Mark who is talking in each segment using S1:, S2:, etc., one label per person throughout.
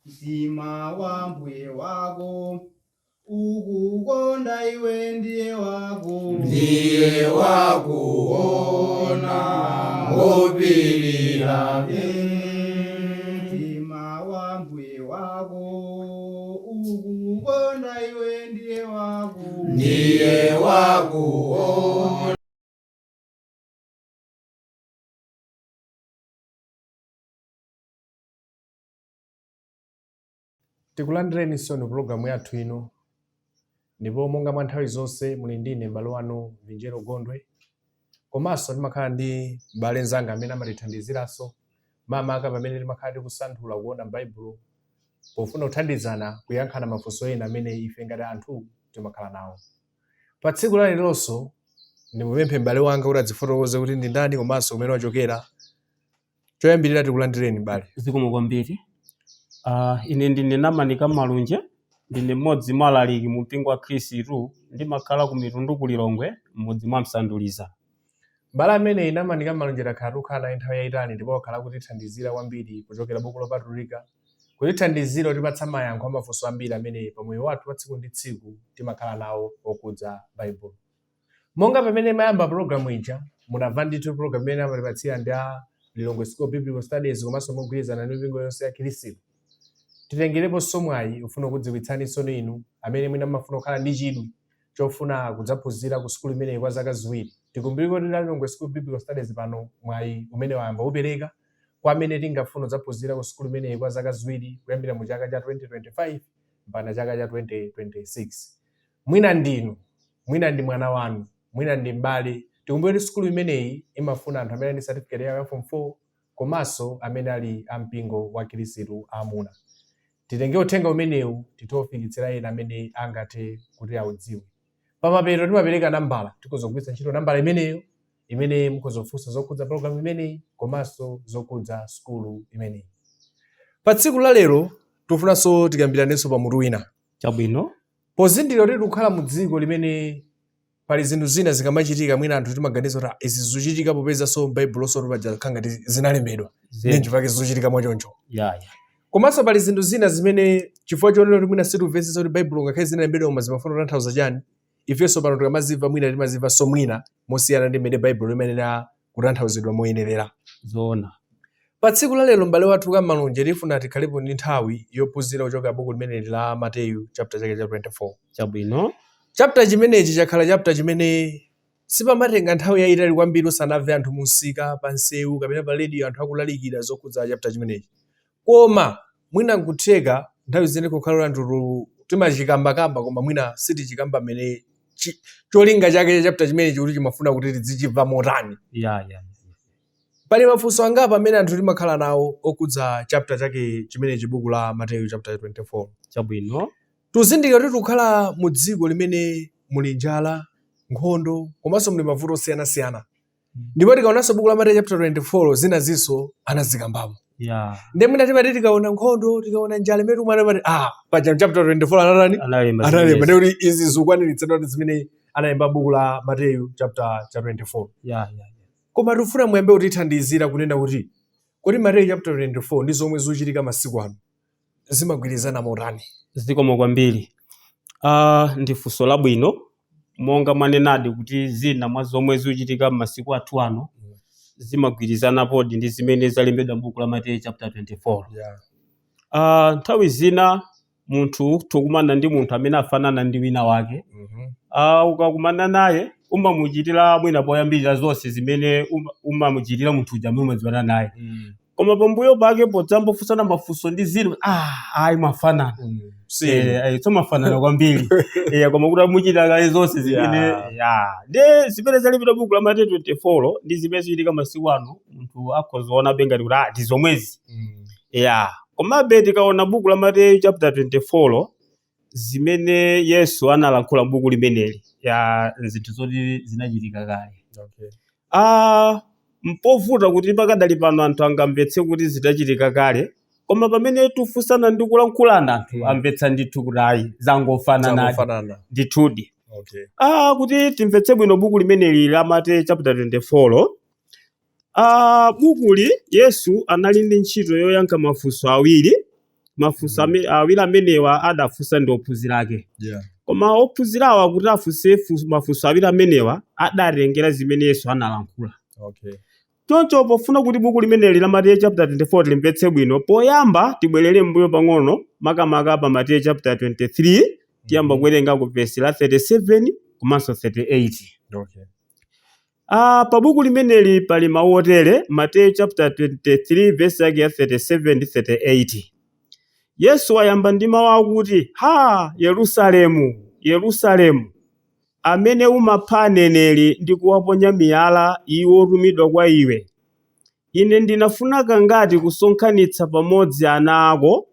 S1: Mtima wa mbuye wako ukukonda iwe ndiye wako
S2: Ndiye wakuona ngopirira.
S1: Mtima wa mbuye wako ukukonda iwe ndiye wako
S2: Ndiye wakuona.
S3: Tikulandireninso mu pulogalamu yathu ino, ndipo monga mwa nthawi zonse muli ndi ine m'bale wanu Vinjero Gondwe, komanso ndimakhala ndi m'bale mnzanga amene amatithandiziranso makamaka pamene timakhala tikusanthula kuona m'Baibulo pofuna kuthandizana kuyankhana mafunso ena amene ife ngati anthu timakhala nawo. Pa tsiku la leronso ndimupemphe m'bale wanga kuti adzifotokoze kuti ndi ndani komanso kumene wachokera. Choyambirira tikulandireni m'bale.
S4: Zikomo kwambiri. Ine ndine Namani Kamalunje, ndine mmodzi mwa alaliki mu mpingo wa Khristu, ndimakhala ku Mitundu ku Lilongwe, mmudzi mwa Msanduliza.
S3: M'bale ameneyi Namani Kamalunje takhala tikukhala naye nthawi yayitali ndipo wakhala akutithandizira kwambiri kuchokera buku lopatulika, kutithandizira kutipatsa mayankho a mafunso ambiri amene pa moyo wathu wa tsiku ndi tsiku timakhala nawo okhudza Baibulo. Monga pamene imayamba pulogalamu ija, munamva ndithu pulogalamu imene amatipatsira ndi a Lilongwe School of Biblical Studies komanso mogwirizana ndi mipingo yonse ya Khristu. Titengereponso mwayi ufuna kudziwitsaninso inu amene mwina mumafuna kukhala ndi chidwi chofuna kudzaphunzira ku sukulu imeneyi kwa zaka ziwiri. Tikumbukire kuti la Lilongwe School of Biblical Studies pano mwayi umene wayamba kupereka kwa amene tingafune kudzaphunzira ku sukulu imeneyi kwa zaka ziwiri kuyambira mu chaka cha 2025 mpaka chaka cha 2026. Mwina ndinu, mwina ndi mwana wanu, mwina ndi m'bale. Tikumbukire kuti sukulu imeneyi imafuna anthu amene ali ndi certificate yawo ya form 4 komanso amene ali a mpingo wa Khristu aamuna. Titenge uthenga umenewu tithe kufikitsira ena amene angathe kuti audziwe. Pamapeto timapereka nambala, tikhoza kugwiritsa ntchito nambala imeneyo imene mukhoza kufunsa zokhudza pologalamu imeneyi komanso zokhudza sukulu imeneyi. Pa tsiku la lero tifunanso tikambiranenso pa mutu wina.
S4: Chabwino.
S3: Pozindikira kuti tikukhala mu dziko limene pali zinthu zina zikamachitika mwina anthu timaganiza kuti, "Ah, izi zikuchitika popezanso m'Baibuloso paja khala ngati zinalembedwa. Ndiye nchifukwa chake zikuchitika mwachoncho."
S4: Ya.
S3: Komanso pali zinthu zina zimene chifukwa chonena kuti mwina sitimvetsetsa kuti Baibulo ngakhale zinalembedwa koma zimafuna kutanthauza chani, ifenso pano tikamazimva mwina timazimvanso mwina mosiyana ndi mmene Baibulo limayenera kutanthauzidwa moyenerera.
S4: Zoona.
S3: Pa tsiku la lero m'bale wathu Kamalunje tifuna tikhalepo ndi nthawi yophunzira kuchokera buku limeneli la Mateyu chapter chake cha 24.
S4: Chabwino.
S3: Chapter chimenechi chakhala chapter chimene sipamatenga nthawi yayitali kwambiri usanamve anthu mumsika, pa msewu kapena pa radio anthu akulalikira zokhudza chapter chimenechi. Koma mwina nkutheka nthawi zina kukhala anthu timachikambakamba koma mwina sitichikamba mmene cholinga chake cha chapter chimenechi kuti chimafuna kuti tidzichimva motani.
S4: Ya.
S3: Pali mafunso angapo amene anthu timakhala nawo okhudza chapter chake chimenechi buku la Mateyu chapter 24.
S4: Chabwino.
S3: Tuzindikira kuti tikukhala mu dziko limene muli njala, nkhondo komanso muli mavuto osiyanasiyana. Ndipo tikaonanso buku la Mateyu chapter 24 zinazinso anazikambamo. Ndiye mwina timati tikaona nkhondo, tikaona njala imene tikumana timati ah paja chapter 24 anatani?
S4: Analemba
S3: Analemba.
S4: zimenezi.
S3: Ndiye kuti izi zikukwaniritsidwa ndi zimene analemba buku la Mateyu chapter cha 24.
S4: Ya.
S3: Koma tikufuna muyambe kutithandizira kunena kuti kodi Mateyu chapter 24 ndi zomwe zikuchitika masiku ano zimagwirizana motani?
S4: Zikomo kwambiri. Ndi funso labwino monga mwanenadi kuti zina mwa zomwe zikuchitika m'masiku athu ano zimagwirizanapodi ndi zimene zalembedwa m'buku la Mateyu chapter 24. Nthawi zina munthu tukumana ndi munthu amene afanana ndi wina wake. Ukakumana naye umamuchitira mwina poyambirira zonse zimene umamuchitira munthu uja amene umadziwana naye. Koma pambuyo pake podzambofunsana mafunso ndi zina, ayi mwafanana. So mwafanana kwambiri. Koma kuti amuchitira kale zonse zimene, ya. Ndiye zimene zalembedwa buku la Mateyu 24 ndi zimene zikuchitika masiku ano, munthu akhoza kuonabe ngati kuti, ndi zomwezi. Komabe tikaona buku la Mateyu chapter 24 zimene Yesu analankhula m'buku limeneli, ya zinthu zoti zinachitika kale. Mpovuta kuti pakadali pano anthu angamvetse kuti zidachitika kale, koma pamene tifunsana ndi kulankhulana anthu amvetsa ndithu kuti ayi zangofanana
S3: Zangofanana.
S4: ndithudi. Kuti timvetse bwino buku limeneli la Mateyu chapter 24, bukuli Yesu anali ndi ntchito yoyankha mafunso awiri. Mafunso awiri amenewa adafunsa ndi ophunzira ake. Koma ophunzirawa kuti afunse mafunso awiri amenewa adatengera zimene Yesu analankhula. Choncho pofuna kuti buku limeneli la Mateyu chapter 24 tilimvetse bwino, poyamba tibwerere m'mbuyo pang'ono, makamaka pa Mateyu chapter 23, tiyamba kuwerenga ku vesi la 37 komanso 38. Pa buku limeneli pali mawu otere, Mateyu chapter 23 vesi yake ya 37 ndi 38. Yesu wayamba ndi mawu akuti, "Ha, Yerusalemu, Yerusalemu, amene umapha aneneri ndi kuwaponya miyala iwo otumidwa kwa iwe. Ine ndinafuna kangati kusonkhanitsa pamodzi ana ako,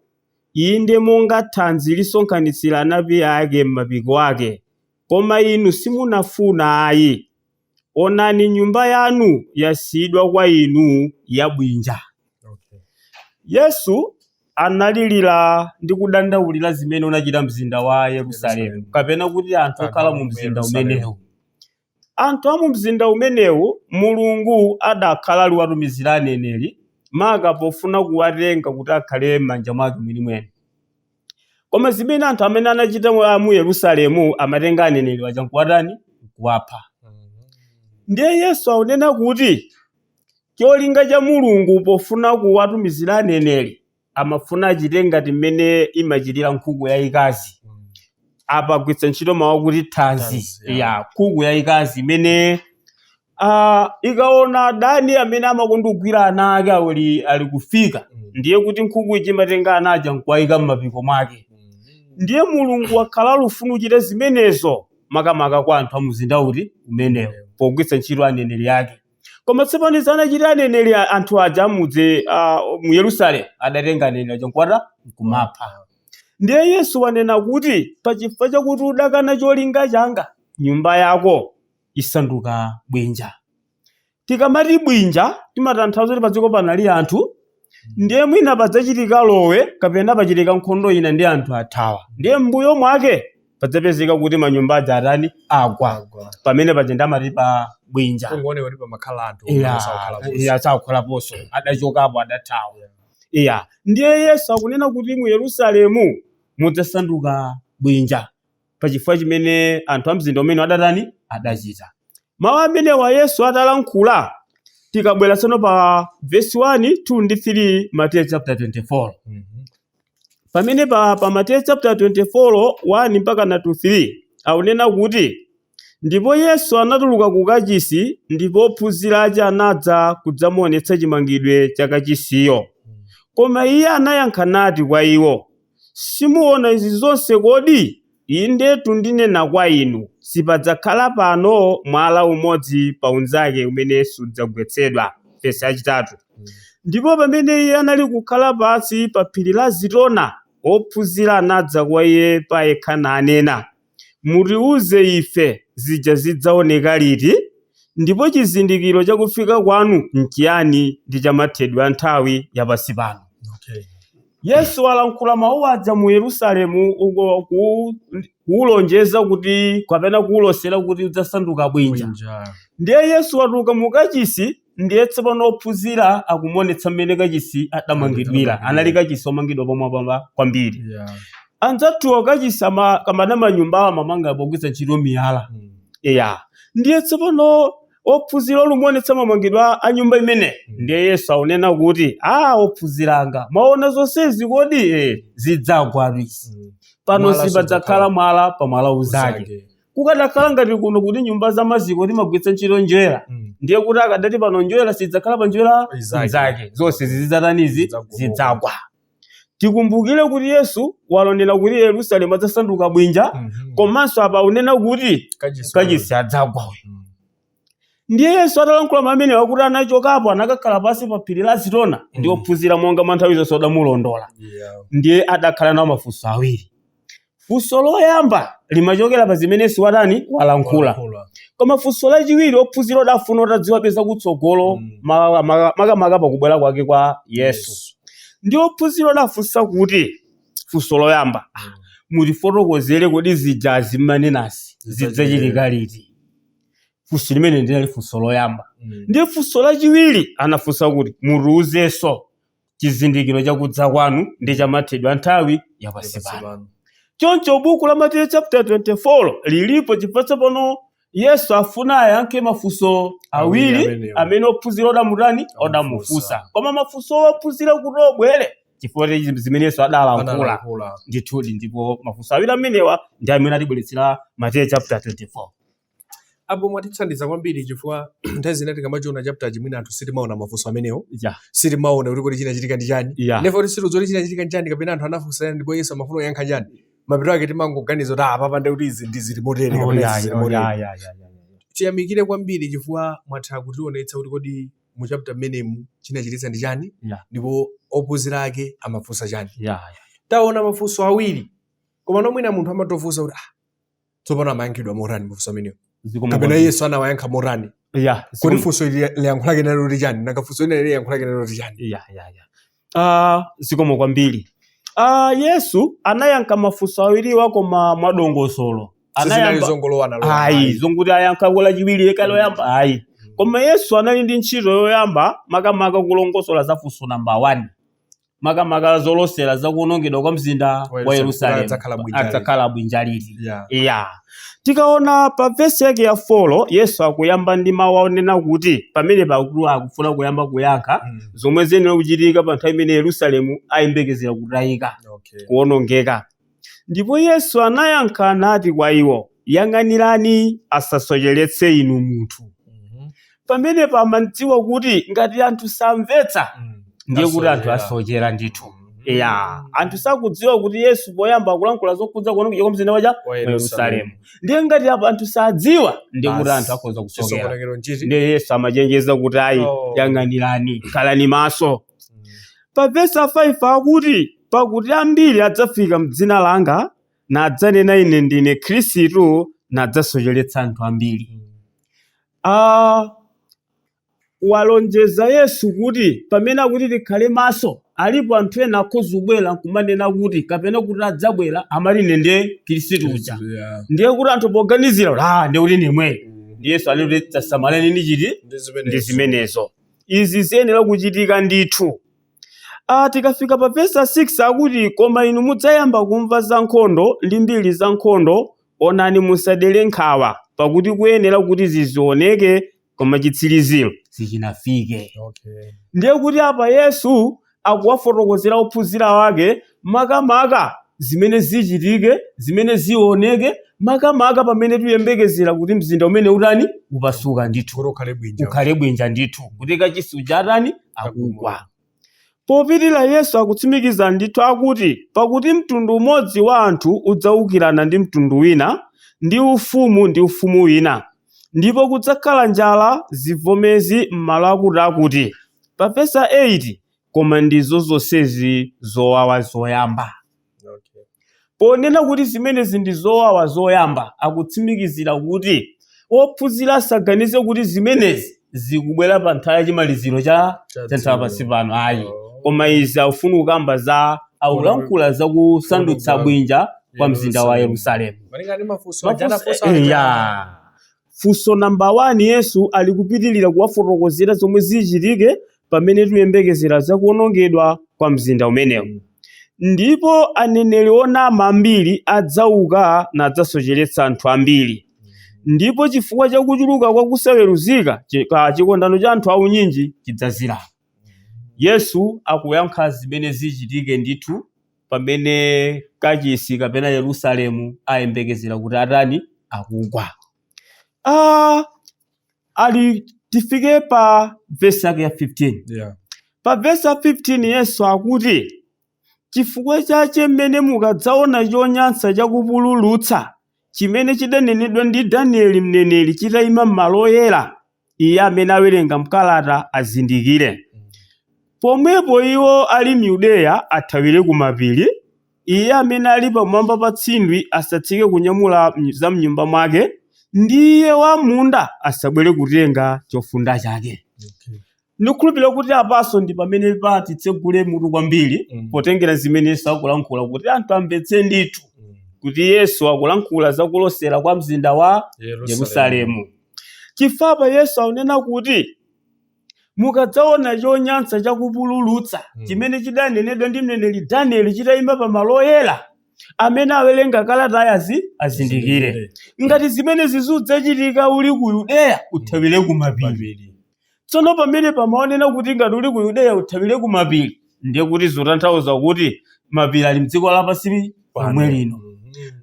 S4: inde monga thanzi lisonkhanitsira anapiye ake m'mapiko ake, koma inu simunafuna ayi. Onani, nyumba yanu yasiyidwa kwa inu yabwinja." Yesu analilira ndi kudandaulira zimene unachita mzinda wa Yerusalemu, kapena kuti anthu okhala mu mzinda umenewu. Anthu a mu mzinda umenewu Mulungu adakhala aliwatumizira aneneri maka pofuna kuwatenga kuti akhale m'manja mwake mwenimweni. Koma zimene anthu amene anachita mu Yerusalemu, amatenga aneneri waja nkuwatani? Nkuwapha. Ndiye Yesu akunena kuti cholinga cha Mulungu pofuna kuwatumizira aneneri, amafuna achite ngati mmene imachitira nkhuku yayikazi. Apa agwiritsa ntchito mawu kuti thanzi.
S3: Thanzi, yeah.
S4: Ya nkhuku yayikazi imene ikaona adani amene amakonda kugwira ana ake ali kufika, ndiye kuti nkhuku iji imatenga ana aja nkuwayika m'mapiko mwake. Ndiye Mulungu wakhala lufuna kuchita zimenezo makamaka kwa anthu a mzinda uti umenewo, pogwiritsa ntchito aneneri ake. Koma tsopano zanachita aneneri anthu aja amudzi mu Yerusalemu, adatenga aneneri aja nkuwata nkumapha. Ndiye Yesu wanena kuti pachifukwa chakuti udakana cholinga changa, nyumba yako isanduka bwinja. Tikamati bwinja timatanthauza kuti padziko panali anthu, ndiye mwina padzachitika lowe kapena pachitika nkhondo ina ndi anthu athawa, ndiye m'mbuyo mwake padzapezeka kuti manyumba aja atani? Agwa. Pamene paja ndamati pa bwinja.
S3: Kungooneka kuti pamakhala anthu osakhala.
S4: Iya, sakukhalaponso, adachokapo, adathawa. Iya, ndiye Yesu akunena kuti mu Yerusalemu mudzasanduka bwinja pachifukwa chimene anthu a mzinda umene adatani? Adachita. Mawu amenewa Yesu atalankhula, tikabwera tsono pa verse 1, 2 ndi 3, Mateyu chapter 24. Pamene pa Mateyu chapter 24 1 mpaka na 2 3 akunena kuti, "Ndipo Yesu anatuluka ku kachisi, ndipo ophunzira ake anadza kudzamuonetsa chimangidwe cha kachisiyo. Koma iye anayankha nati kwa iwo, 'Simuona izi zonse kodi? Indetu ndinena kwa inu, sipadzakhala pano mwala umodzi pa unzake umene sudzagwetsedwa.'" Vesi yachitatu. "Ndipo pamene iye anali kukhala pansi pa phiri la Zitona, ophunzira anadza kwa iye payekha nanena, 'Mutiuze ife, zija zidzaoneka liti? Ndipo chizindikiro chakufika kwanu nchiyani ndi cha mathedwe a nthawi yapansi pano?" Yesu alankhula mawu aja mu Yerusalemu uko kuwulonjeza kuti kapena kuwulosera kuti udzasanduka bwinja.
S3: Bwinja.
S4: Ndiye Yesu watuluka mu kachisi, ndiye tsopano ophunzira akumuonetsa mmene kachisi adamangidwira. Anali kachisi omangidwa pamwamba kwambiri. Anzathuwa kachisi kamana manyumba amamanga pogwiritsa ntchito miyala. Iya, ndiye tsopano ophunzira olumuonetsa mamangidwe a nyumba imene, ndiye Yesu akunena kuti, "A ophunzira anga, mwaona zonsezi kodi? Zidzagwa izi. Pano
S3: Mwala
S4: sipadzakhala mwala pa mwala uzake."
S3: Uzake.
S4: Kukadakhala ngati kuno kuti nyumba za maziko timagwiritsa ntchito njerwa, ndiye kuti akadati pano njerwa sidzakhala pa njerwa
S3: Izake.
S4: izake, zonse zizidzatanizi?
S3: Zidzagumuka.
S4: Zidzagwa. Tikumbukire kuti Yesu walonera kuti Yerusalemu adzasanduka bwinja, komanso apa akunena kuti
S3: Kachisi.
S4: kachisi adzagwa uyu. Ndiye Yesu atalankhula mamene wakuti anachokapo, anakakhala pansi pa phiri la Zitona ndi ophunzira monga mwa nthawi zonse adamulondola. Ndiye adakhala nawo mafunso awiri. Funso loyamba limachokera pa zimene Yesu watani? Walankhula.
S3: Walankhula.
S4: Koma funso lachiwiri ophunzira odafuna otadziwa peza kutsogolo, makamaka pakubwera kwake kwa Yesu. Ndi ophunzira odafunsa kuti, funso loyamba, "Mutifotokozere, kodi zijazi mmanenasi zidzachitika liti?" Funso limene ndinali funso loyamba. Ndiye funso lachiwiri anafunsa kuti, "Mutiuzenso, Chizindikiro chakudza kwanu ndi chamathedwe a nthawi yapansi pano. Choncho buku la Mateyu chapter 24 lilipo chifukwa tsopano Yesu afuna ayankhe mafunso awiri
S3: amenewo.
S4: Amene ophunzira odamutani, odamufunsa. Koma mafunso ophunzira kuti obwere chifukwa cha zimene Yesu adalankhula.
S3: Analankhula.
S4: Ndithudi, ndipo mafunso awiri amenewa ndi amene atibweretsera Mateyu chapter 24.
S3: Apo mwatithandiza kwambiri chifukwa nthawi zina tikamachiona chapter chimwene anthu sitimaona mafunso amenewo, sitimaona kuti kodi chinachitika ndi chani. Never kuti sitidziwa kuti chinachitika ndi chani kapena anthu anafunsa chani ndipo Yesu amafuna kuyankha chani. Mapeto ake timangoganiza kuti ah, papa ndi kuti izi ndi zili motere
S4: Oh,
S3: kapena
S4: yeah,
S3: izi zili
S4: oh,
S3: motere.
S4: yeah.
S3: Tiyamikire kwambiri chifukwa mwatha kutionetsa kuti kodi mu chapter mmenemu chinachititsa ndi chani ndipo ophunzira ake amafunsa chani. Taona mafunso awiri, koma nomwina munthu amatofunsa kuti ah, tsopano amayankhidwa motani mafunso amenewo,
S4: Zikomo
S3: kapena
S4: kwambiri.
S3: Yesu anawayankha motani? Kodi funso ili liyankho lake nalo loti chani, nanga funso lina liyankho lake nalo loti chani?
S4: Yeah. Zikomo kwambiri. Yesu anayankha mafunso awiriwa koma mwadongosolo.
S3: Sizinali
S4: Anayamba
S3: zongolowana lowana,
S4: ayi,
S3: ayi.
S4: zonguti ayankha lachiwiri ekale loyamba ayi. Koma Yesu anali ndi ntchito yoyamba makamaka kulongosola za funso namba 1, makamaka zolosera zakuwonongedwa kwa mzinda
S3: wa
S4: wa
S3: Yerusalemu,
S4: Yerusalemu,
S3: adzakhala bwinja liti.
S4: Adzakhala bwinja liti. Ya, tikaona pa vesi yake ya 4, Yesu akuyamba ndi mawu aonena kuti pamene pakulu akufuna kuyamba kuyankha zomwe ziyenera kuchitika pa nthawi imene Yerusalemu ayembekezera kutayika, kuwonongeka. Ndipo Yesu anayankha nati kwa iwo, "Yang'anirani asasocheretse inu munthu." Pamene pamadziwa kuti ngati anthu samvetsa, ndiye kuti anthu
S3: Asochera.
S4: Asochera ndithu. Ya, anthu sakudziwa kuti Yesu poyamba akulankhula zokhudza kuwonongeka kwa mzinda wacha
S3: wa
S4: wa Yerusalemu. Ndiye ngati apa anthu sadziwa, ndiye kuti
S3: Basi.
S4: anthu akhoza kusokera.
S3: Chisokonekero nchiti.
S4: Ndiye Yesu amachenjeza kuti ayi, yang'anirani, khalani maso. Pa vesi 5 akuti, "Pakuti ambiri adzafika mdzina langa nadzanena, 'Ine ndine Khristu,' nadzasocheretsa anthu ambiri." Walonjeza Yesu kuti pamene akuti tikhale maso, alipo anthu ena akhoza kubwera nkumanena kuti kapena kuti adzabwera amati, "Ine ndiye Khristu uja." Ndiye kuti anthu poganizira kuti ah, ndiye kuti ndimweyo. Ndi Yesu anati tasamalani ndi chiti?
S3: Ndi
S4: Ndi
S3: zimenezo.
S4: Zimenezo. Izi ziyenera kuchitika ndithu. Tikafika pa vesi 6 akuti, "Koma inu mudzayamba kumva za nkhondo ndi mbiri za nkhondo, onani musadere nkhawa, pakuti kuyenera kuti zizioneke, koma chitsiriziro sichinafike." Ndiye kuti apa Yesu akuwafotokozera ophunzira wake makamaka zimene zichitike, zimene zioneke, makamaka pamene tuyembekezera kuti mzinda umene utani, upasuka ndithu,
S3: kuti ukhale bwinja,
S4: ukhale bwinja ndithu, kuti kachisi uja atani, akugwa. Popitira Yesu akutsimikiza ndithu akuti, "Pakuti mtundu umodzi wa anthu udzawukirana ndi mtundu wina, ndi ufumu ndi ufumu wina, ndipo kudzakhala njala, zivomezi m'malo akuti akuti." Pa vesi 8, "Koma ndizo zonsezi zowawa zoyamba." Ponena kuti zimenezi ndi zowawa zoyamba, akutsimikizira kuti ophunzira asaganize kuti zimenezi zikubwera pa nthawi ya chimaliziro cha
S3: Cha
S4: cha nthawi pansi
S3: dziko.
S4: pano ayi.
S3: Oh.
S4: Koma izi akufuna kukamba za, akulankhula za kusandutsa
S3: Kuwononga
S4: bwinja kwa mzinda wa
S3: Yerusalemu.
S4: Yerusalemu.
S3: Malinga ndi mafunso aja anafunsa aja.
S4: Ya, funso namba 1, Yesu ali kupitilira kuwafotokozera zomwe zichitike pamene tuyembekezera za kuwonongedwa kwa mzinda umenewu. "Ndipo aneneri onama ambiri adzauka nadzasocheretsa anthu ambiri, ndipo chifukwa cha kuchuluka kwa kusaweruzika, chikondano cha anthu aunyinji chidzazira." Yesu akuyankha zimene zichitike ndithu pamene kachisi kapena Yerusalemu ayembekezera kuti atani, akugwa. Ali tifike pa vesi yake ya 15. Pa vesi ya 15 Yesu akuti, "Chifukwa chache mmene mukadzaona chonyansa chakupululutsa, chimene chidanenedwa ndi Danieli mneneri, chitayima m'malo oyera, iye amene awerenga mkalata azindikire. Pomwepo iwo ali m'Yudeya athawire kumapiri, iye amene ali pamwamba pa tsindwi asatsike kunyamula za mnyumba mwake, ndi iye wa munda asabwere kutenga chofunda chake." Ndikukhulupirira kuti apaso ndi pamene patitsegule mutu kwambiri potengera zimene Yesu akulankhula, kuti anthu amvetse ndithu kuti Yesu akulankhula zakulosera kwa mzinda wa Yerusalemu. Chifukwa Yesu akunena kuti Mukadzaona chonyansa chakupululutsa chimene chidanenedwa ndi mneneri Danieli chitayima pamalo oyera, amene awerenga kalatayi azindikire. Ngati zimene zidzachitika uli ku Yudeya, uthawire ku mapiri. Tsono pamene pamaonena kuti ngati uli ku Yudeya uthawire ku mapiri, ndiye kuti zotanthauza kuti mapiri ali mdziko lapansi lomwe lino.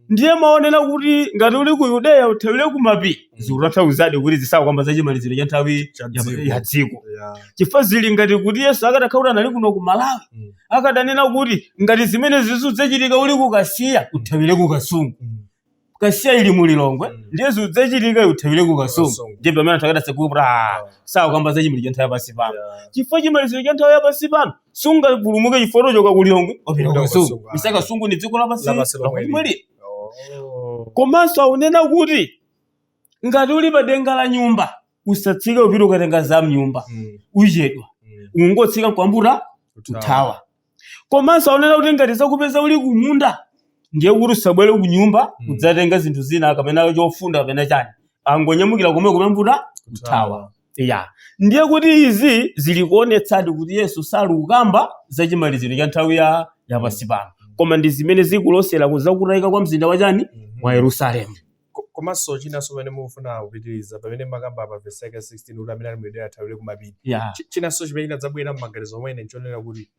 S4: Ndiye maonena kuti ngati uli ku Yudeya uthawire ku mapiri, zikutanthauzadi kuti zisakukamba za chimaliziro cha nthawi
S3: Cha dziko.
S4: ya dziko. Chifukwa zili ngati kuti Yesu akadakhala kuti anali kuno ku Malawi, akadanena kuti ngati zimene zidzachitika uli ku Kasiya, uthawire ku Kasungu. Kasiya ili mu Lilongwe, ndiye zidzachitika uthawire ku Kasungu.
S3: Kasungu.
S4: Ndiye pamene anthu akadatsegula kuti sakukamba za chimaliziro cha nthawi yapansi pano. Chifukwa chimaliziro cha nthawi yapansi pano sungapulumuke chifukwa tochoka ku Lilongwe wapita ku
S3: Kupita ku
S4: Kasungu.
S3: Kasungu,
S4: Misa Kasungu ni dziko lapansi
S3: Lapansi lomwe
S4: lomwe lino.
S3: Oh.
S4: Komanso akunena kuti ngati uli pa denga la nyumba usatsike upite ukatenga za mnyumba, uchedwa, ungotsika nkwambuta kuthawa. Komanso akunena kuti ngati zakupeza uli kumunda, ndiye kuti usabwere ku nyumba kudzatenga zinthu zina kapena chofunda kapena chani, angonyamukira komwe kumambuta kuthawa. Ya, ndiye kuti izi zili kuonetsadi kuti Yesu sali kukamba za chimaliziro cha nthawi ya yapansi pano, koma ndi zimene zikulosera kuzakutayika kwa mzinda wachani, wa Yerusalemu.
S3: Komanso chinanso pamene mufuna kupitiriza, pamene makamba pa verse yake 16 kuti amene ali mu Yudeya athawire kumapiri, chinanso chimene chinadzabwera m'maganizo mwene nchonena kuti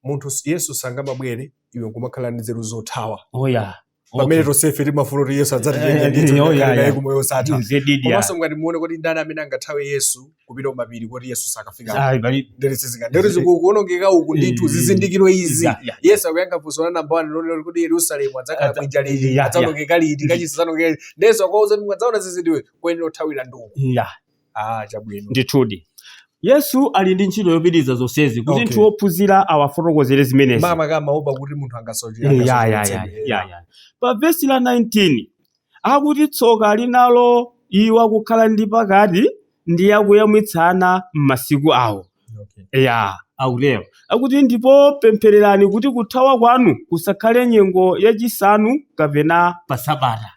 S3: munthu Yesu sangamabwere iwe nkumakhala ndi nzeru zothawa.
S4: Oh yeah.
S3: Pamene tonsefe timafuna kuti Yesu adzatitenge ndithu ngakhale naye kumoyo osatha. Komanso ngati muone kuti ndani amene angathawe Yesu kupita kumapiri kuti Yesu sakafika?
S4: Ayi, pali
S3: Ndere zikuonongeka uku ndithu, zizindikiro izi. Yesu akuyankha funso la namba 1 lonena kuti Yerusalemu adzakhala bwinja liti, adzaonongeka liti, kachisi adzaonongeka liti. Yesu akuwauza kuti mukadzaona zizindikiro kuyenera kuthawira nduku. Ah, chabwino.
S4: Ndithudi Yesu ali ndi ntchito yopitiriza zonsezi kuti nthu ophunzira awafotokozere zimenezi.
S3: Mama kama opa kuti munthu angasochera.
S4: Ya. Pa vesi la 19 akuti tsoka linalo iwo akukhala ndi pakati ndi akuyamwitsana m'masiku awo. Ya, akutero akuti ndipo pemphererani kuti kuthawa kwanu kusakhale nyengo yachisanu kapena pa sabata.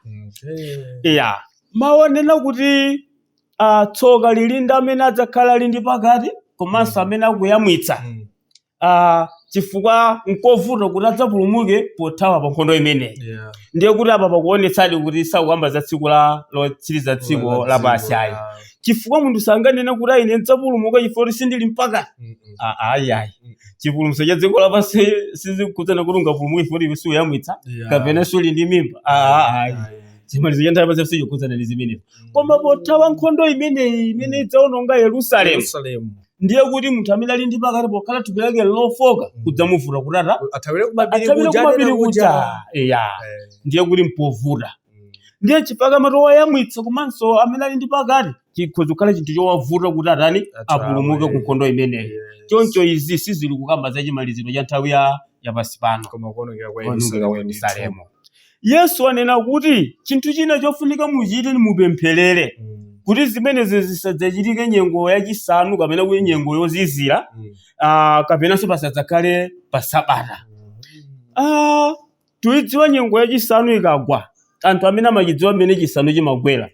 S4: Ya, maonena kuti tsoka lili ndi amene adzakhala ali ndi pakati komanso amene akuyamwitsa, chifukwa nkovuta kuti adzapulumuke pothawa pa nkhondo imeneyi. Ndiye kuti apa pakuonetsadi kuti sakukamba za tsiku la lotsiriza dziko lapansi ayi, chifukwa munthu sanganene kuti ine ndidzapulumuka chifukwa kuti sindili mpakati. Ayi ayi, chipulumutso cha dziko lapansi sizikukhudzana kuti ungapulumuke chifukwa iwe suyamwitsa kapena suli ndi mimba. Ayi, chimalizo cha nthawi yapansi sichikukhudzana ndi zimenezo. Koma pothawa nkhondo imeneyi imene idzaononga Yerusalemu,
S3: Yerusalemu,
S4: ndiye kuti munthu amene ali ndi pakati pokhala thupi lake lofoka kudzamuvuta kuti ata
S3: athawire kumapiri
S4: athawire
S3: kuja,
S4: kumapiri
S3: anena
S4: kuja. Ya, ndiye kuti mpovuta. Ndiye chifukwa amati woyamwitsa komanso amene ali ndi pakati chikhoza kukhala chinthu chowavuta kuti atani,
S3: Athawe.
S4: apulumuke ku nkhondo imeneyi. Choncho izi sizili kukamba za chimaliziro cha nthawi ya yapansi pano,
S3: koma kuonongeka kwa
S4: kuonongeka kwa
S3: Yerusalemu.
S4: Yerusalemu. Yesu anena kuti chinthu china chofunika muchite ni mupempherere kuti zimenezi zisadzachitike nyengo yachisanu kapena kuti nyengo yozizira, kapenanso pasadzakhale pa sabata. Tuidziwa nyengo yachisanu ikagwa, anthu amene amachidziwa mmene chisanu chimagwera,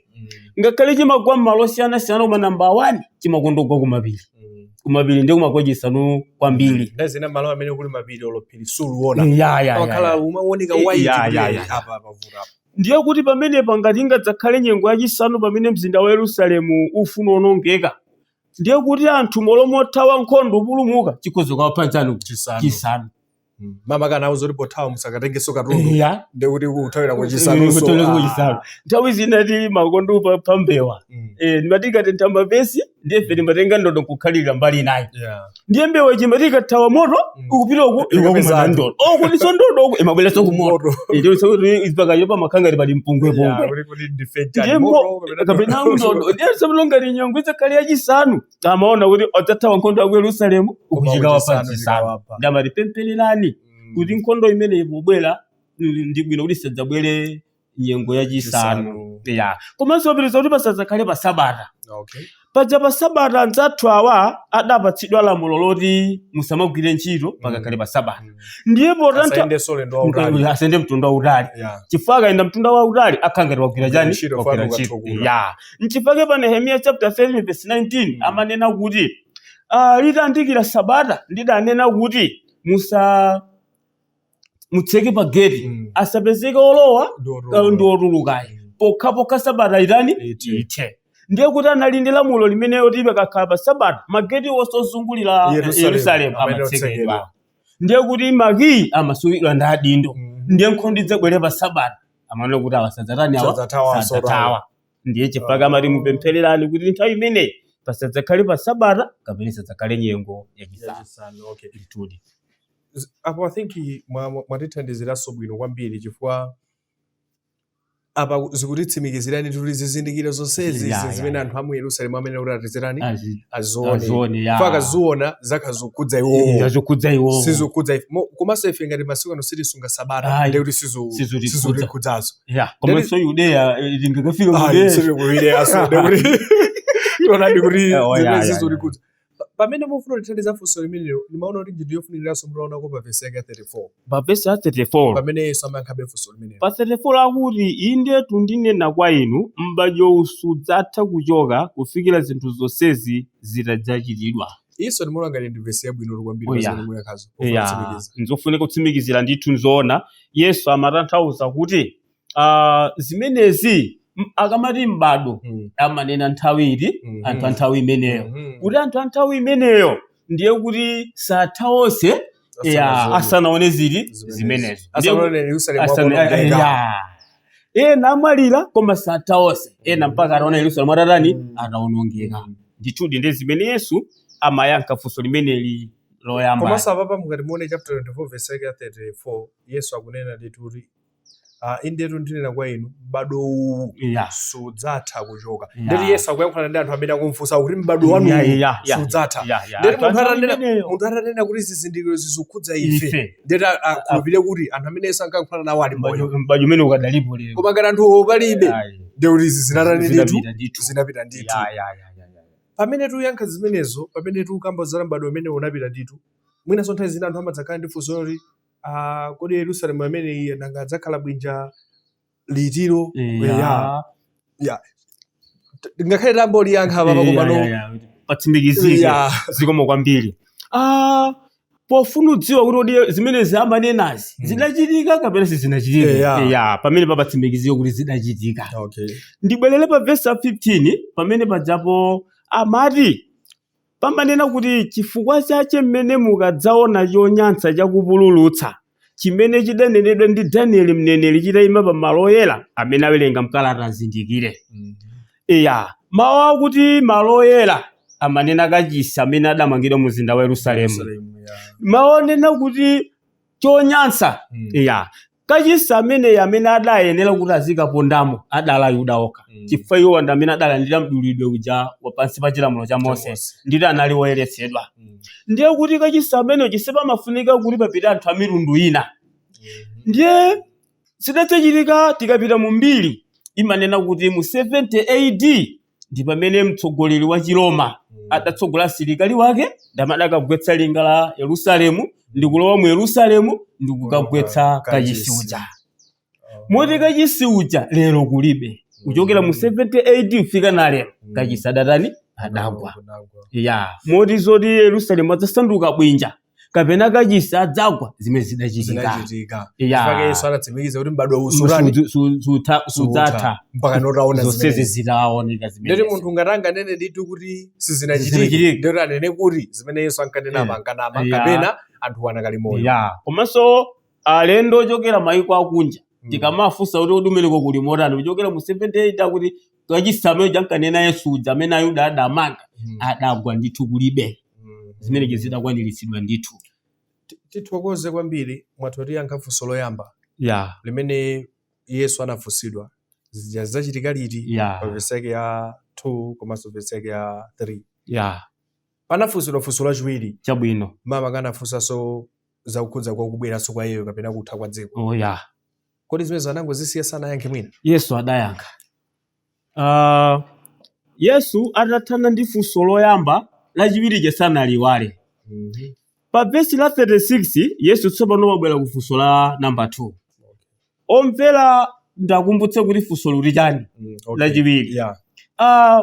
S4: ngakhale chimagwa m'malo osiyanasiyana, koma namba 1 chimakondogwa kumapiri. Kumapiri ndiye kumagwa chisanu kwambiri.
S3: Ndazina malo amene kuli mapiri olophiri suluona.
S4: Ya.
S3: Wakhala umaoneka white kuti apa pavuta.
S4: Ndiye kuti pamenepa ngati ingadzakhale nyengo yachisanu pamene mzinda wa Yerusalemu ufuna onongeka, ndiye kuti anthu molo mothawa nkhondo upulumuka chikhoza kukawapha nchani?
S3: Chisanu.
S4: Chisanu.
S3: Mama kana auza kuti pothawa musakatengeso katundu. Ndiye kuti kuthawira kwa
S4: Kuthawira
S3: chisanu.
S4: kwa chisanu. Nthawi zina tili makondo pa mbewa, ndimati ikatentha mapesi ndiye ife timatenga ndodo nkukhalira mbali inayi. Ndiye mbewa ichimati ikathawa moto ukupita uku
S3: Ikapeza
S4: ikakumana
S3: anthu.
S4: ndodo okutinso ndodo uku imabweranso ku moto. Ndiye kuti pakayo pamakhanga pali mpungwepungwe.
S3: Kuti kuti ndife
S4: Ndiye kapena ndodo. Ndiye tsopano ngati nyengo idzakhale yachisanu, amaona kuti adzathawa nkhondo ya ku Yerusalemu ukuchikawapha chisanu. Ndamati pemphererani kuti nkhondo imeneyi pobwera ndi bwino kuti isadzabwere nyengo yachisanu. Ya, komanso apitiriza kuti pasadzakhale pa sabata. Paja pa sabata anzathu awa adapatsidwa lamulo loti musamagwire ntchito pakakhale pa sabata. Ndiye potantha
S3: Asayende ulendo wautali.
S4: Asayende mtunda wautali. Chifukwa akayenda mtunda wautali akhala ngati wagwira chani?
S3: Ntchito,
S4: Wagwira
S3: fano
S4: ntchito.
S3: ukathukula.
S4: Ya, nchifukwa pa Nehemiya chapter 7 verse 19 amanena kuti Litayandikira sabata ndidanena kuti musa mutseke pa geti asapezeke olowa ndi otulukayi pokhapokha sabata itani
S3: Ithe.
S4: ithe. Ndiye kuti anali ndi lamulo limene kuti pakakhala pa sabata mageti onse ozungulira
S3: Yerusalemu
S4: Yerusalemu
S3: amene
S4: amatsekedwa.
S3: otsekedwa.
S4: Ndiye kuti makiyi amasungidwa ndi adindo. Ndiye nkhondo idzabwere pa sabata amanena kuti awa sadzatani awa
S3: Sadzathawa,
S4: sadzathawa. Ndiye chifukwa amati mupemphererani kuti nthawi imeneyi pasadzakhale pa sabata kapena isadzakhale nyengo yachisanu.
S3: Yachisanu, okay.
S4: Ndithudi.
S3: Apo I think mwatithandiziranso bwino kwambiri chifukwa apa zikutitsimikizirani kuti zizindikiro zonsezi zimene anthu a mu Yerusalemu amene kuti atizirani azione.
S4: Azione, ya.
S3: Chifukwa akaziona zikadzakhudza iwowo.
S4: Zazokhudza iwowo.
S3: Sizokhudza ife. Komanso ife ngati masiku ano sitisunga sabata
S4: Ayi.
S3: ndiye kuti
S4: Sizutikhudza.
S3: sizutikhudzazo.
S4: Ya, komanso Yudeya ingakafika Yudeya.
S3: Sikuileaso ndekuti tionadi kuti
S4: Oh, ya,
S3: zimene
S4: ya,
S3: sizutikhudza. Pamene mufuna kutithandiza funso limenelo, ndimaona kuti njira yofuniranso mutaonako pa vesi yake ya 34
S4: Pa vesi ya 34
S3: pamene Yesu amayankhabe funso limenelo.
S4: Pa 34 akuti, indetu ndinena kwa inu, m'badwo sudzatha kuchoka kufikira zinthu zonsezi zitadzachitidwa.
S3: Iso ndimaona ngati ndi vesi yabwino kwambiri
S4: Oh,
S3: pa
S4: ya.
S3: zimene muyankhazo pofuna
S4: Ya,
S3: kutsimikiza.
S4: nzofunika kutsimikizira ndithu. Nzoona, Yesu amatanthauza kuti zimenezi akamati m'badwo amanena nthawi iti? Anthu a nthawi imeneyo. Kuti anthu a nthawi imeneyo ndiye kuti satha onse ya
S3: Asanazione.
S4: asanaone zili
S3: Zimenezo.
S4: zimenezo. Ndiye
S3: Asanaone Yerusalemu wakuonongeka.
S4: Ya. Ena amwalira koma satha onse, ena mpaka ataona Yerusalemu atatani? Ataonongeka. Ndithudi ndi zimene Yesu amayankha funso limeneli loyamba.
S3: Komanso apapa mukati muone chapter 24 verse yake ya 34, Yesu akunena ndithu kuti indetu ndinena kwa inu, m'badwo uwu sudzatha kuchoka. Ndeti Yesu akuyankhulana ndi anthu amene akumfunsa kuti m'badwo wanu sudzatha. Ndeti munthu
S4: Anthu
S3: atanena
S4: imeneyo.
S3: munthu atanena kuti zizindikiro zizukhudza ife,
S4: ife
S3: ndeti akhulupirire kuti anthu amene Yesu ankayankhulana nawo ali moyo.
S4: M'badwo umene ukadalipo lero.
S3: Koma ngati anthuwo palibe,
S4: Ayi.
S3: ndiye kuti izi zinatani ndithu?
S4: Zinapita ndithu.
S3: Zinapita ndithu.
S4: Ya.
S3: Pamene tikuyankha zimenezo, pamene tikukamba za m'badwo umene unapita ndithu, mwinanso nthawi zina anthu amadzakhala ndi funso loti kodi Yerusalemu amene nanga adzakhala bwinja litiro? Ya. Ngakhale tamboliyankha apa, komano
S4: Ya. Patsimikizike. Zikomo kwambiri. Pofuna udziwa kuti kodi zimenezi amanenazi zidachitika kapena sizinachitika, ya, pamene papatsimikizike kuti zidachitika. Ndibwerere pa vesi ya 15 pamene pajapo amati pamanena kuti chifukwa chache mmene mukadzaona chonyansa chakupululutsa chimene chidanenedwa ndi Danieli mneneri chitayima pa malo oyera, amene awerenga mkalata azindikire. Iya, mawu akuti malo oyera amanena kachisi amene adamangidwa mu mzinda wa Yerusalemu.
S3: Yerusalemu, ya.
S4: Mawu onena kuti chonyansa, iya, kachisi ameneyi amene adayenera kuti azikapondamo adali Ayuda okha, chifukwa iwo ndi amene adalandira mdulidwe uja wa pansi pa chilamulo cha Mose. Ndito anali woyeretsedwa. Ndiye kuti kachisi ameneyo chisipamafunika kuti papite anthu a mitundu ina. Ndiye zidadzachitika, tikapita mu mbiri imanena kuti mu 70 AD ndi pamene mtsogoleri wa Chiroma adatsogola asilikali wake ndamene adakagwetsa linga la Yerusalemu ndi kulowa mu Yerusalemu ndi kukagwetsa kachisi uja, moti kachisi uja lero kulibe. Kuchokera mu 70 AD kufika na lero kachisi adatani? Adagwa. Ya, moti zoti Yerusalemu adzasanduka bwinja kapena kachisi adzagwa, zimene zidachitika.
S3: Zinachitika.
S4: Ya.
S3: Chifukwa Yesu anatsimikiza kuti m'badwo uwu surani
S4: Sudzatha
S3: mpaka notaona
S4: zonsezi
S3: zimenezi.
S4: zitaoneka
S3: Ndeti
S4: zimenezi.
S3: munthu ngati anganene ndithu kuti sizinachitike,
S4: Sizinachitike.
S3: ndeti anene kuti zimene Yesu ankanena ankanama kapena anthu anakali moyo.
S4: Ya, komanso alendo ochokera mayiko akunja tikamafunsa kuti kodi umeneko kuli motani kuchokera mu 78, akuti kachisi amene jankanena Yesu uja amene Ayuda adamanga adagwa ndithu, kulibe. Zimenezi zidakwaniritsidwa ndithu.
S3: Tithokoze kwambiri, mwatiyankha funso loyamba limene Yesu anafunsidwa zija zachitika liti pa vesi yake ya 2 komanso vesi yake ya 3. Panafunsidwa funso lachiwiri. Mama kanafunsanso zakukhudza kwa kubweranso kwa iyeyo kapena kutha kwa dziko.
S4: Oh ya.
S3: Kodi zimenezo anangozisiya sanayankhe mwina?
S4: Yesu adayankha. Yesu atathana ndi funso loyamba, lachiwiri sanaliwale. Pa vesi la 36 Yesu tsopano wabwera ku funso la namba 2. Omvera, ndakumbutse kuti funso lili chani?
S3: Okay.
S4: Lachiwiri.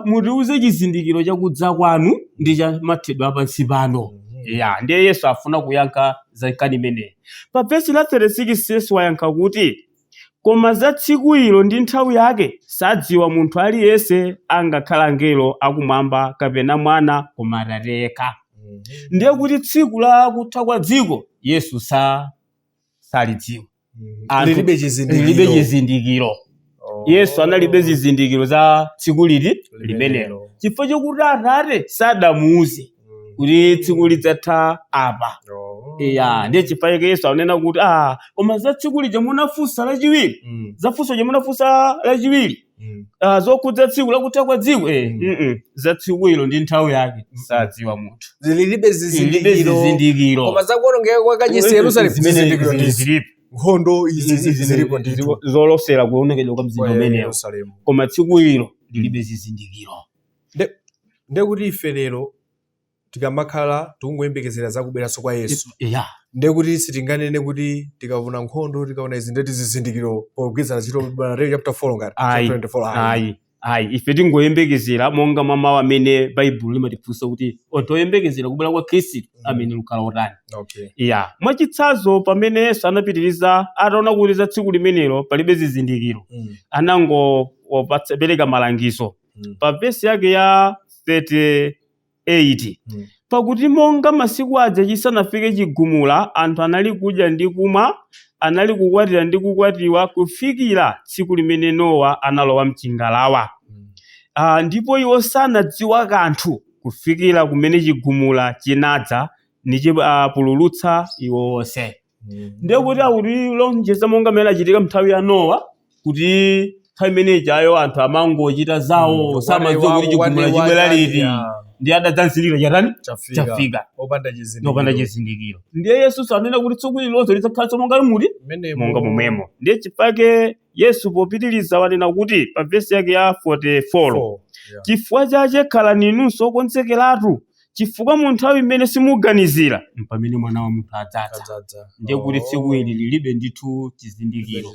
S4: Mutiuze chizindikiro chakudza kwanu ndi cha mathedwe apansi pano. Ya, ndiye Yesu afuna kuyankha za nkhani imeneyi. Pa vesi la 36 Yesu wayankha kuti, koma za tsiku ilo ndi nthawi yake sadziwa munthu aliyense, angakhala angelo akumwamba kapena mwana, koma Atate yekha. Ndiye kuti tsiku la kutha kwa dziko Yesu salidziwa.
S3: Lilibe chizindikiro.
S4: Lilibe chizindikiro. Yesu analibe zizindikiro za tsiku liti limenelo, chifukwa chokuti Atate sadamuuze kuti tsiku lidzatha apa. Iya, ndiye chifukwa chake Yesu anena kuti koma za tsiku lija munafunsa lachiwiri, za funso lija munafunsa lachiwiri, zokhudza tsiku lakutha kwa dziko, za tsiku ilo ndi nthawi yake sadziwa munthu.
S3: Lilibe
S4: Lilibe
S3: zizindikiro.
S4: zizindikiro.
S3: Koma zakuonongeka kwa kachisi Yerusalemu,
S4: Zimene
S3: zizindikiro ndizo.
S4: zilipo.
S3: Nkhondo izi zilipo ndithu.
S4: Zolosera kuonekedwa kwa mzinda
S3: Kwa
S4: umenewo.
S3: Yerusalemu.
S4: Koma tsiku ilo lilibe zizindikiro.
S3: Ndekuti ife lero tikamakhala tikungoyembekezera zakubweranso kwa Yesu.
S4: Ya.
S3: Ndekuti sitinganene kuti tikaona nkhondo, tikaona izi, ndeti zizindikiro pogwirizana ntchito Mateyu chapter 4 ngati
S4: Ayi.
S3: chapter 24, ayi.
S4: Ayi, ayi, ife tingoyembekezera monga mwa mawu amene Baibulo limatiphunzitsa kuti anthu oyembekezera kubwera kwa Khristu amene lukhala otani. Ya, mwachitsanzo pamene Yesu anapitiriza ataona kuti za tsiku limenelo palibe zizindikiro, anangopereka malangizo. Pa vesi yake ya 38, pakuti monga masiku aja chisanafike chigumula, anthu anali kudya ndi kumwa, anali kukwatira ndi kukwatiwa, kufikira tsiku limene Nowa analowa mchingalawa. Ndipo iwo sanadziwa kanthu kufikira kumene chigumula chinadza nichipululutsa iwo onse. Ndiye kuti akutilonjeza monga mmene achitika nthawi ya Nowa, kuti nthawi imene ijayo anthu amangochita zawo, samadziwa kuti chigumula chibwera liti, ndi adadzazindikira chatani? Chafika.
S3: Opanda chizindikiro.
S4: Opanda chizindikiro. Ndiye Yesu anena kuti tsiku lililonse lidzakhalanso monga muti monga momwemo. Ndiye chifukwa Yesu popitiriza wanena kuti pa vesi yake ya 44, chifukwa chache khalani inunso okonzekeratu, chifukwa mu nthawi imene simuganizira mpamene Mwana wa munthu adzadza. Ndiye kuti tsiku ili lilibe ndithu chizindikiro.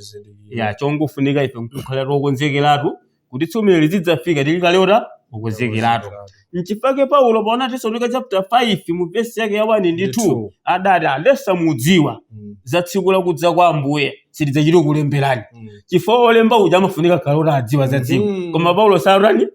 S4: Ya, chongofunika ife nkukhala tokonzekeratu kuti tsiku limene lizidzafika tili kalewota okonzekeratu. Nchifukwa Paulo paona Tesalonika chapter 5 mu vesi yake ya 1 ndi 2 adati, alesa mudziwa za tsiku lakudza kwa Ambuye sitidzachita kulemberani, chifukwa olemba uja amafunika kale adziwa za tsiku, koma Paulo sarani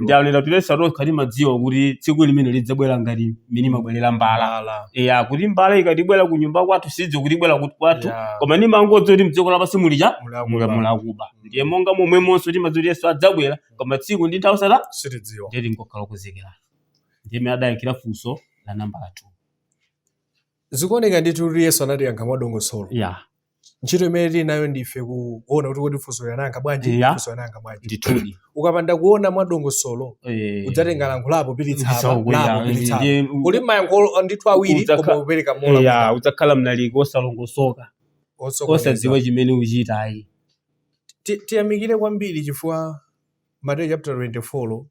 S4: ndi anena kuti lesa tokhali madziwa kuti tsiku limene lidzabwera ngati mene imabwerera mbala. Ya, kuti mbala ikatibwera ku nyumba kwathu sidziwa kuti ibwera kwathu, koma ni mangodziwa kuti mdziko lapansi mulija mulakuba. Ndiye monga momwemonso timadziwa kuti Yesu adzabwera, koma tsiku ndi nthawi sata
S3: sitidziwa.
S4: Ndiye tingokhala okonzekeratu. Ndiye mmene adayankhira funso la nambala 2.
S3: Zikuoneka ndithu kuti Yesu anatiyankha mwadongosolo. Ntchito imene tili nayo ndife kuona kuti kodi funso linayankha bwanji, funso linayankha bwanji.
S4: Ndithudi.
S3: Ukapanda kuona mwadongosolo, udzatenga lankho lapo pilitsa apa, lapo pilitsa apa. Kuli mayankho ndithu awiri, koma upereka mola.
S4: Ya, udzakhala mlaliki osalongosoka, osadziwa chimene uchita ayi.
S3: Tiyamikire kwambiri chifukwa Mateyu chapter 24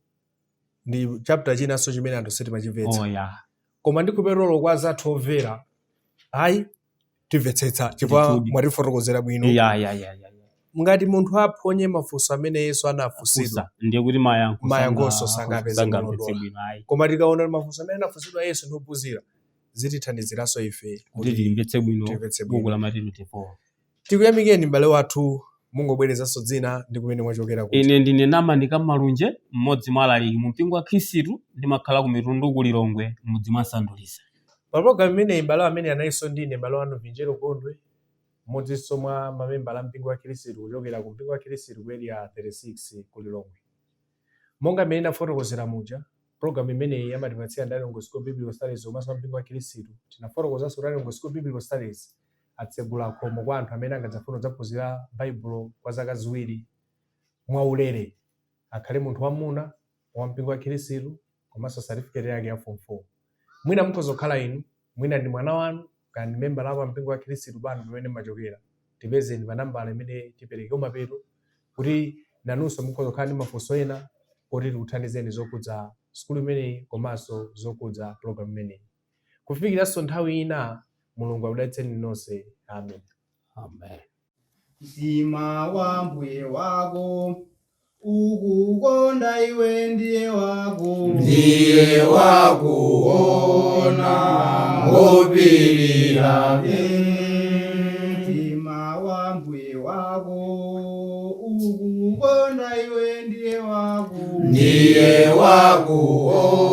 S3: ndi chapter chinanso chimene anthu sitimachimvetsa. Koma ndikuperolo kwa zathu omvera, ayi, timvetsetsa chifukwa mwatifotokozera bwino. Ngati munthu aphonye mafunso amene Yesu anafunsidwa,
S4: ndiye kuti
S3: mayankho sangapeze molondola. Koma tikaona mafunso amene anafunsidwa Yesu ndi ophunzira, zitithandiziranso ife
S4: kuti timvetse bwino buku la Mateyu 24.
S3: Tikuyamikeni m'bale wathu, mungobwerezanso dzina ndi kumene mwachokera kuti.
S4: Ine ndine Namanika Malunje, mmodzi mwa alaliki mu mpingo wa Khristu, ndimakhala ku Mitundu ku Lilongwe, m'mudzi mwa Sandulisa.
S3: Pa program imeneyi m'bale amene analinso ndine m'bale wanu Vinjero Gondwe, mmodzinso mwa mamembala a mpingo wa Khristu kuchokera ku mpingo wa Khristu ku area 36 ku Lilongwe. Monga mmene ndafotokozera muja, program imeneyi amatipatsira ndi Lilongwe School of Biblical Studies komanso mpingo wa Khristu. Tinafotokozanso kuti Lilongwe School of Biblical Studies atsegula khomo kwa anthu amene angadzafuna kudzaphunzira Baibulo kwa zaka 2 mwaulere, akhale munthu wamuna wa mpingo wa Khristu komanso certificate yake ya form 4. Mwina mukhoza kukhala inu, mwina ndi mwana wanu, kaya ndi membala wa mpingo wa Khristu pano pamene mumachokera. Tipezeni pa nambala imene tipereke kumapeto kuti nanunso mukhoza kukhala ndi mafunso ena kuti tikuthandizeni zokhudza sukulu imeneyi komanso zokhudza program imeneyi. Kufikiranso nthawi ina, Mulungu akudalitseni nonse. Amen.
S4: Amen.
S1: Mtima wa mbuye wako. Ukukonda iwe ndiye wako.
S2: Ndiye wakuona ngopirira.
S1: Mtima wa mbuye wako ukukonda iwe ndiye wako.
S2: Ndiye wakuona.